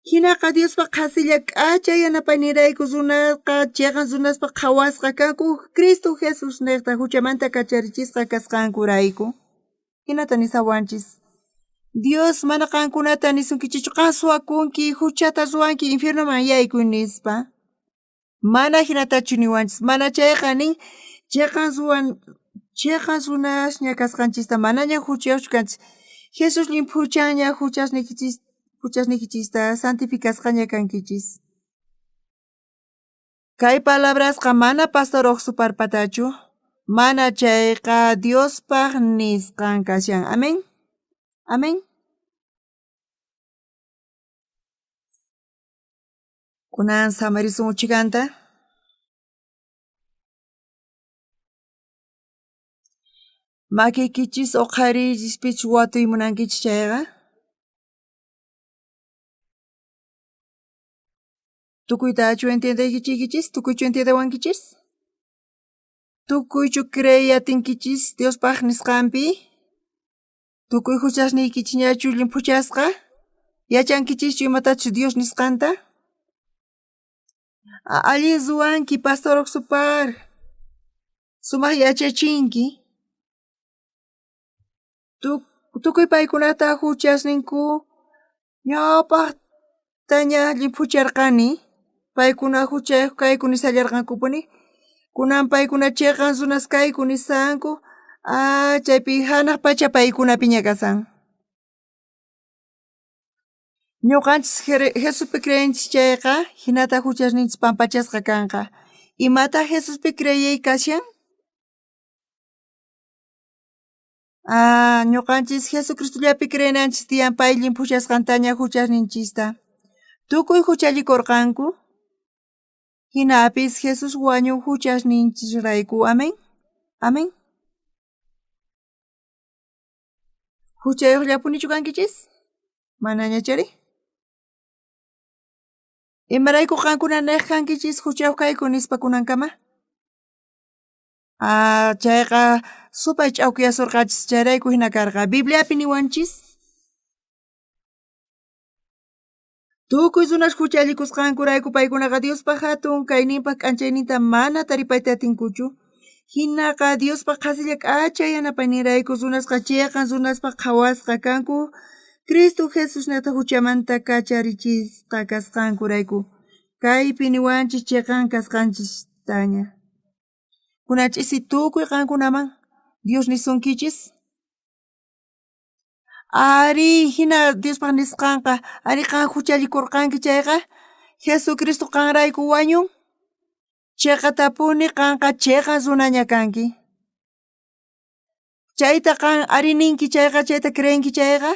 Hinaqa Diospaq qhasilla k'acha yanapayninrayku runaqa cheqan runaspaq qhawasqa kanku Cristo Jesús niqta huchamanta kacharichisqa kasqankurayku. Hinata nisawanchis. Dios mana qankunata nisunkichichu qan suwakunki huchata ruwanki infiernoman yaykuy nispa. Mana hinatachu niwanchis. Mana chayqa nin cheqan runasña kasqanchista manaña huchayuqchu kanchis. Jesús llimphuchanña huchasniykichista santificasqaña kankichis. Kay palabrasqa mana pastor uqsuparpatachu, mana chayqa Diospaq nisqan kashan. Amén. Amén. Kunan samarisun uchikanta. Makiykichis uqhariychispichu watuy munankichis chayqa. Tukuytachu entiendeykichis? Tukuychu entiendewankichis? Tukuychu creeyatinkichis Diospaj nisqanpi? Tukuy huchasniykichñachu llimphuchasqa? Yachankichischu imatachus Dios nisqanta? Allin ruwanki pastor Oxupar. Sumaq yachachinki. Tukuy paykunata huchasninku ñawpajtaña llimphucharqani. Paykuna huchayuq kayku nisallarqankupuni. Kunan paykuna chiqan runas kayku nisanku. Ah, chaypi hanaq pacha paykunapiña kasan. Ñuqanchis Jesuspi creenchis chayqa, hinata huchasninchis pampachasqa kanqa. Imata Jesuspi creeyay kashan? Ah, ñuqanchis Jesucristollapi creenanchis tiyan pay llimphuchasqantaña huchasninchista. Tukuy huchallikurqanku. Hinapis Jesús wañun huchasninchisrayku. Amén. Amén. Huchayuqllapunichu kankichis? Manaña chari? Imarayku qankuna neq kankichis huchayuq kayku nispa kunankama? Ah, chayqa supay ch'awkiyasurqachis chayrayku hina karqa. Bibliapi niwanchis. Tukuy runas huchallikusqankurayku paykunaqa Diospaj hatun kayninpaj k'anchayninta mana taripayta atinkuchu. Hinaqa Diospaj qhasilla k'acha yanapayninrayku runasqa chiqan runaspaj qhawasqa kanku Cristo Jesusnata huchamanta kacharichisqa kasqankurayku. Kaypi niwanchis chiqan kasqanchistaña. Kunan ch'isi tukuy qankunaman Dios nisunkichis. Ari, hina Diospaj nisqanqa, ari qan huchallikurqanki chayqa, Jesucristo qanrayku wañun. Chiqatapuni qanqa chiqan runaña kanki. Chayta qan ari ninki chayqa, chayta creenki chayqa,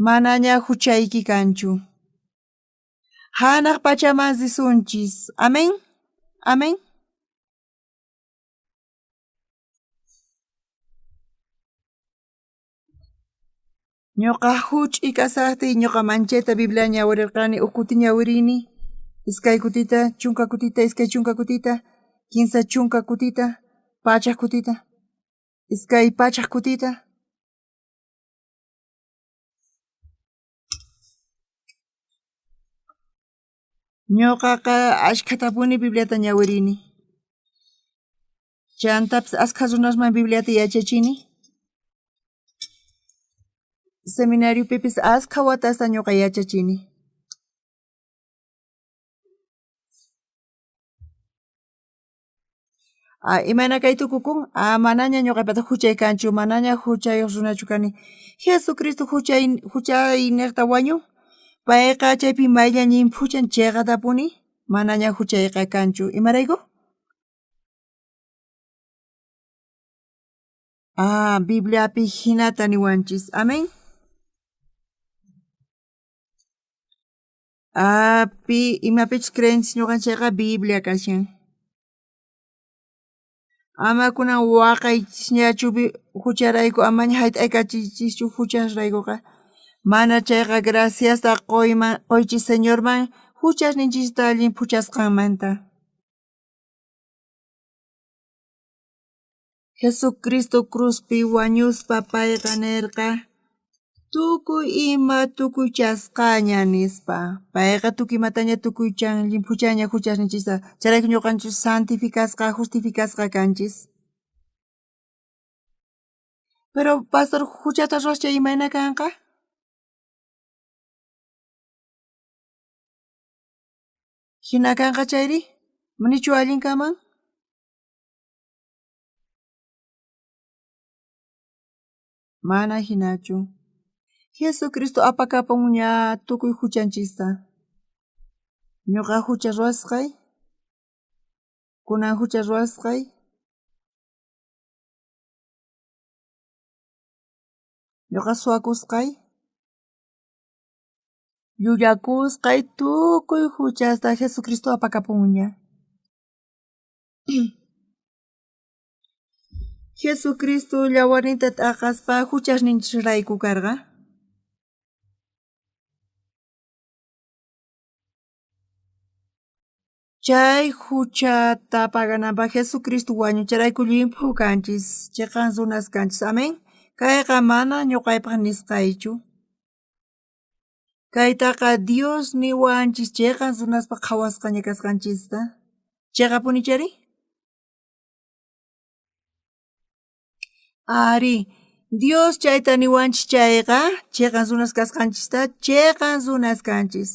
manaña huchayki kanchu. Hanaq pachaman risunchis. Amén. Amén. Ñuqa huch'i kasaqtiy ñuqa manchayta Biblia ñawirirqani, huk kuti ñawirini, iskay kutita, chunka kutita, iskay chunka kutita, kinsa chunka kutita, pachak kutita, iskay pachak kutita. Ñuqaqa ashkhatapuni Bibliata ñawirini. Chantapis askha runasman Bibliata yachachini. Seminariopipis askha watasta ñuqa yachachini. Ah, imayna kay tukukun? Ah, manaña ñuqapata huchay kanchu, manaña huchayuq runachu kani. Jesucristo huchay huchayniqta wañun. Payqa chaypi maylla llimphuchan chiqatapuni, manaña huchayqa kanchu. Imarayku? Ah, Bibliapi hinata niwanchis. Amén. Ah, pi imapichus creenchis ñuqanchikqa Biblia kashan. Ama kunan waqaychisñachu hucharayku, amaña hayt'aykachiychischu huchasraykuqa. Mana chayqa graciasta quyman quychis Señorman huchasninchista llimphuchasqanmanta. Jesucristo cruzpi wañuspa payqa nirqa tukuy ima tukuychasqaña nispa. Payqa tukuy imataña tukuychan llimphuchaña huchasninchista. Chayrayku ñuqanchis santificasqa, justificasqa kanchis. Pero pastor huchata ruwascha imayna kanqa? Hina kanqa chayri? Manichu allin kanman? Mana hinachu. Jesucristo apakapunña tukuy huchanchista. Ñuqa hucha ruwasqay, kunan hucha ruwasqay, ñuqa suwakusqay, Llullakusqay tukuy juchasta Jesucristo apakapunña. Jesucristo llawarninta t'aqaspa juchasninchisrayku karqa. Chay juchata pagananpaj Jesucristo wañun, chayrayku llimphu kanchis, cheqan runas kanchis. Amén. Kayqa mana ñuqaypaj nisqaychu. Kaytaqa Dios niwanchis cheqan runaspaj qhawasqaña kasqanchista. Cheqapuni chari? Ari, Dios chayta niwanchis chayqa, cheqan runas kasqanchista, cheqan runas kanchis.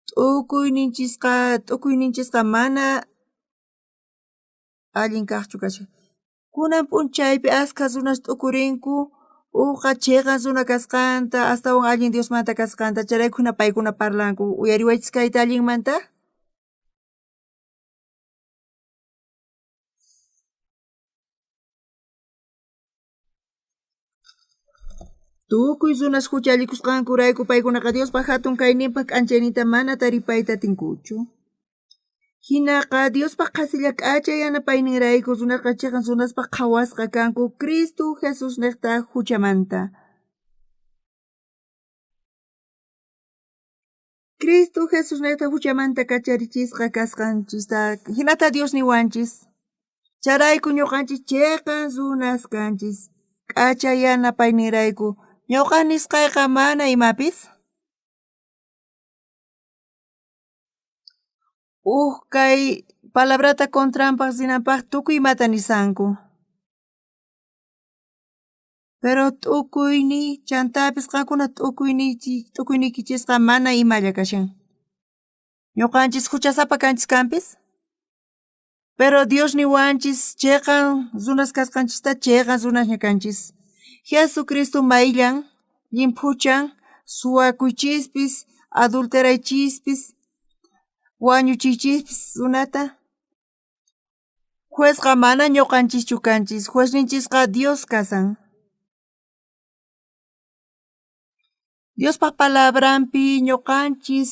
T'ukuyninchisqa mana allin kajchu kashan. Kunan p'unchaypi askha runas t'ukurinku ujqa cheqan runa kasqanta, astawan allin Diosmanta kasqanta, chayrayku jina paykuna parlanku. Uyariwaychis kayta allinmanta? Tukuy runas juchallikusqankurayku paykunaqa Diospa jatun kayninpa k'anchayninta mana taripayta atinkuchu. Jinaqa Diospa qhasilla k'acha yanapayninrayku runaqa cheqan runaspaj qhawasqa kanku Cristo Jesusnejta juchamanta. Cristo Jesusnejta juchamanta kacharichisqa kasqanchista jinata Dios niwanchis. Chayrayku ñuqanchis cheqan runas kanchis. K'acha yanapayninrayku. Ñuqa nisqayqa mana imapis. Uj kay palabrata contranpaj rinanpaj tukuy imata nisanku. Pero t'ukuyniy chantapis qankuna t'ukuyniykichisqa mana imalla kashan. Ñuqanchis juchasapa kanchis kanpis. Pero Dios niwanchis cheqan runas kasqanchista cheqan runasña kanchis. Jesucristo mayllan, llimphuchan, suwakuychispis, adulteraychispis, wañuchiychispis runata. Juezqa mana ñuqanchischu kanchis, juezninchisqa Dios kasan. Diospa palabranpi ñuqanchis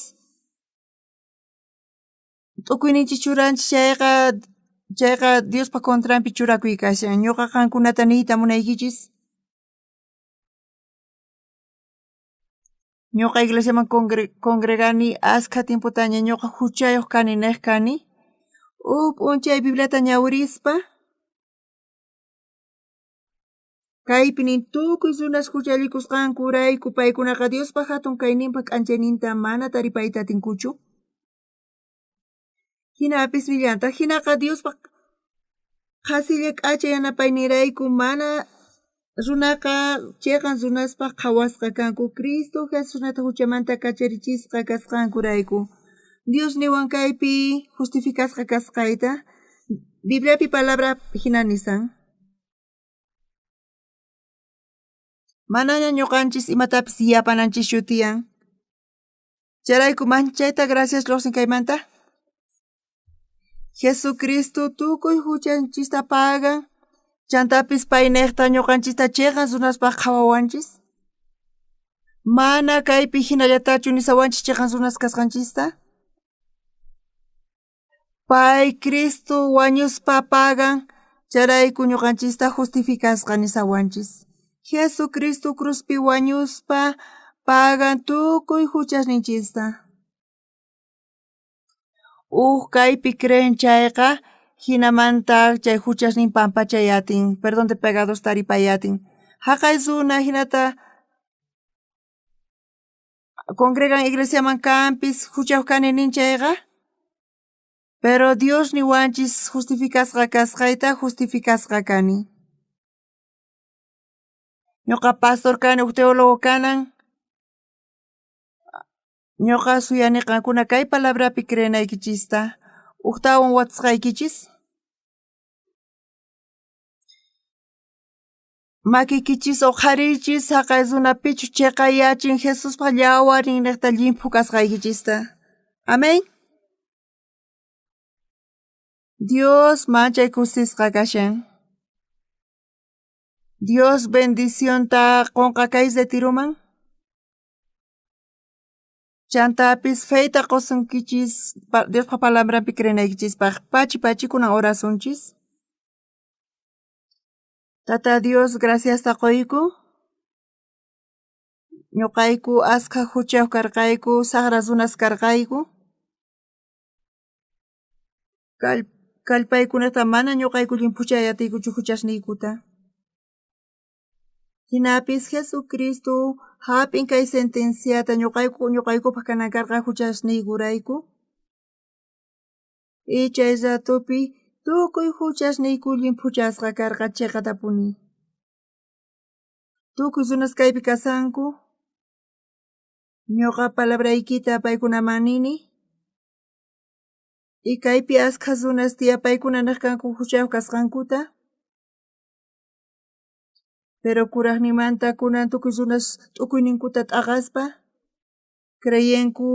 t'ukuyninchis churanchis chayqa Diospa contranpi churakuy kashan. Ñuqa qankunata niyta munaykichis. Ñuqa iglesiaman congregani askha tiempotaña ñuqa juchayuq kani nej kani. Uj p'unchay Bibliata ñawirispa kaypi nin tukuy runas juchallikusqankurayku paykunaqa Diospa jatun kayninpa k'anchayninta mana taripayta atinkuchu. Jinapis nillantaq jinaqa Diospa qhasilla k'acha yanapayninrayku mana runaqa cheqan runaspaj qhawasqa kanku Cristo Jesusnata juchamanta kacharichisqa kasqankurayku. Dios niwan kaypi justificasqa kasqayta. Bibliapi palabra jina nisan. Manaña ñuqanchis imatapis yapananchischu tiyan. Chayrayku manchayta gracias lluqsin kaymanta. Jesucristo tukuy juchanchista pagan. Chantapis paynejta ñuqanchista cheqan runaspaj qhawawanchis. Mana kaypi jinallatachu nisawanchis cheqan runas kasqanchista. Pay Cristo wañuspa pagan, chayrayku ñuqanchista justificasqa nisawanchis. Jesucristo cruzpi wañuspa pagan tukuy juchasninchista. Uj kaypi creen chayqa jinamanta chay juchasnin pampachay atin, perdón de pecados taripay atin. Jaqay runa jinata congregan iglesiaman kanpis juchayuq kani nin chayqa. Pero Dios niwanchis justificasqa kasqayta justificasqa kani. Ñuqa pastor kani, uj teólogo kanan. Ñuqa suyani qankuna kay palabrapi creenaykichista. Ujtawan watasqaykichis. Makiykichis uqhariychis jaqay runapichu cheqayachin Jesuspa llawarinniqta llimphu kasqaykichista. Amén. Dios manchay kusisqa kashan. Dios bendicionta qonqa kay retiroman. Chantapis feyta qosunkichis Diospa palabranpi creenaykichispaj. Pachi pachi kunan orasunchis. Tata Dios, graciasta qoyku. Ñuqayku askha huchayuq karqayku, saqra runas karqayku. Kallpaykunata mana ñuqayku llimphuchay atiykuchu huchasniykuta. Jinapis Jesucristo hap'in kay sentenciata ñuqayku ñuqaykupaq kanan karqa huchasniykurayku. Y chay ratupi tukuy huchasniyku llimphuchasqa karqa chiqatapuni. Tukuy runas kaypi kasanku. Ñuqa palabraykita paykunaman nini. Y kaypi askha runas tiyan paykuna nej kanku huchayuq kasqankuta. Pero kurajninmanta kunan tukuy runas t'ukuyninkuta t'aqaspa creyenku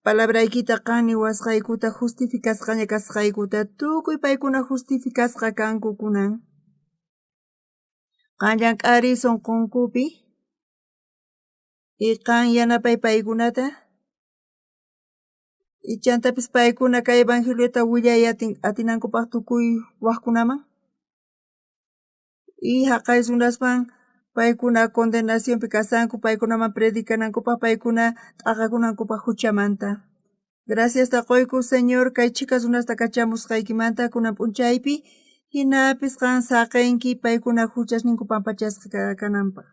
palabraykita qan niwasqaykuta justificasqaña kasqaykuta tukuy paykuna justificasqa kanku kunan. Qan llank'ari sunqunkupi y qan yanapay paykunata y chantapis paykuna kay evangeliota willay atinankupaj tukuy wajkunaman. Y jaqay runasman paykuna condenacionpi kasanku paykunaman predicanankupaj paykuna t'aqakunankupaj huchamanta. Graciasta qoyku Señor kay chhika runasta kachamusqaykimanta kunan p'unchaypi jinapis qan saqenki paykuna huchasninku pampachasqa kananpaj.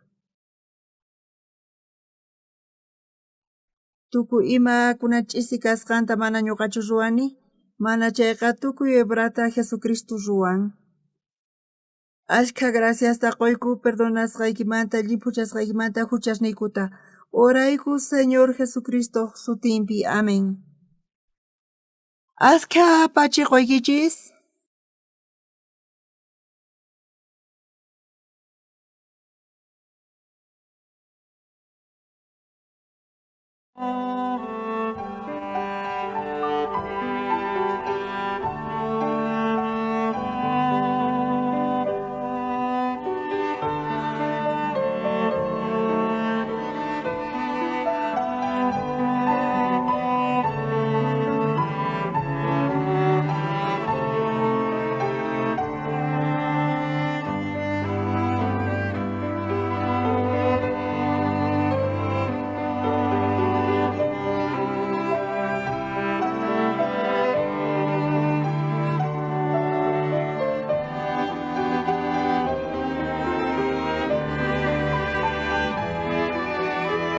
Tukuy ima kunan ch'isi kasqanta mana ñuqachu ruwani, mana chayqa tukuy obrata Jesucristo ruwan. Ashkha graciasta qoyku perdonasqaykimanta, llimphuchasqaykimanta huchasniykuta. Orayku Señor Jesucristo sutinpi. Amén. Askha pachi qoykichis.